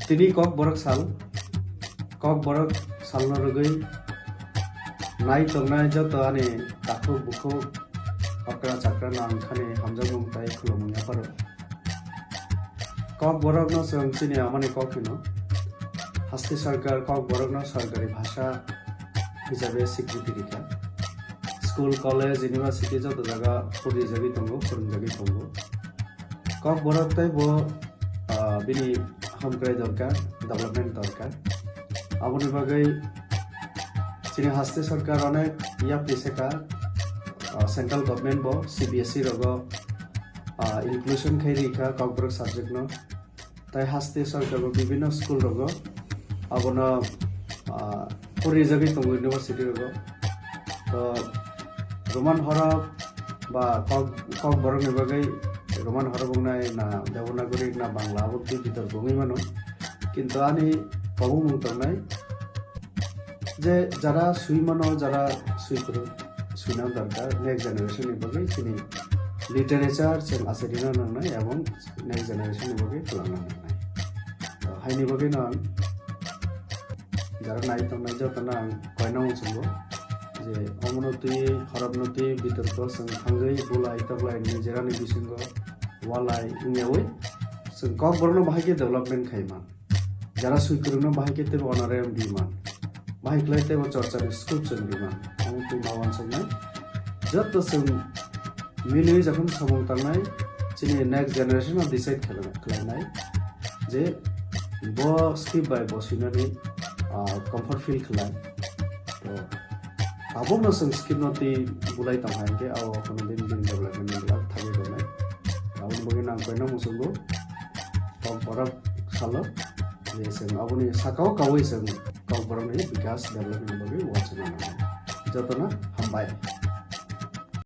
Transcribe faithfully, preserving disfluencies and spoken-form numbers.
Tini Kokborok sal, Kokborok salno rwgwi nai tongnai joto ani takhuk bukhuk, okra chakra no ang khani hamjakmung tei khulumung yapharo. Kokborokno chwng chini amani kok hino. Haste sarkar Kokborokno sarkari bhasha hisabe swikriti rikha. School, college, university joto jaga phurijagwi tongo, phwrwngjagwi tongo. Kokborok tei bo, ah, bini hamkrai dorkar, development dorkar. Aboni bagwi chini haste sarkar onek yapri seka, ah, central government bo C B S E rogo, ah, inclusion khai rikha Kokborok subject no. Tai haste sarkar bo bibinno school rogo abono, ah, phurijagwi tongo university rogo. To Roman horok ba Kok, Kokborokni bagwi Roman horok wngnai na Devanagari na Bangla, abo twi bitor wngwi mano. Kintu ani kobongmung tongnai je jara swi mano, jara swi kwrwng, swina dorkar next generation ni bagwi chini literature chwng achairina nangnai, ebong next generation ni bagwi kwlangna nangnai. To haini bagwi no ang jara nai tongnai jotono ang koina muchungo je omono twi, horokno twi, bitorko chwng thangwi bulai toklai ni jerani bisingo walai wngyawi chwng Kokborokno bahai khe development khai man. Jara swi kwrwngno bahai khe teibo honorarium di man. Bahai khlai teibo chorchani scope chwng di man. Omo twi ma uansuknai. Joto chwng milwi jokhon samung tangnai, chini next generation no decide khlai-, khlainai je bo script bai bo swinani, ah, comfort feel khlai. To tabukno chwng script no twi bulai tong hai khe abo kono din din development ni glak thangwi tongnai. Aboni bagwi nang koina muchungo Kokborok salo je chwng aboni sakao kaui chwng Kokborokni bikas development ni bagwi uansukna nangnai. Jotono hambai.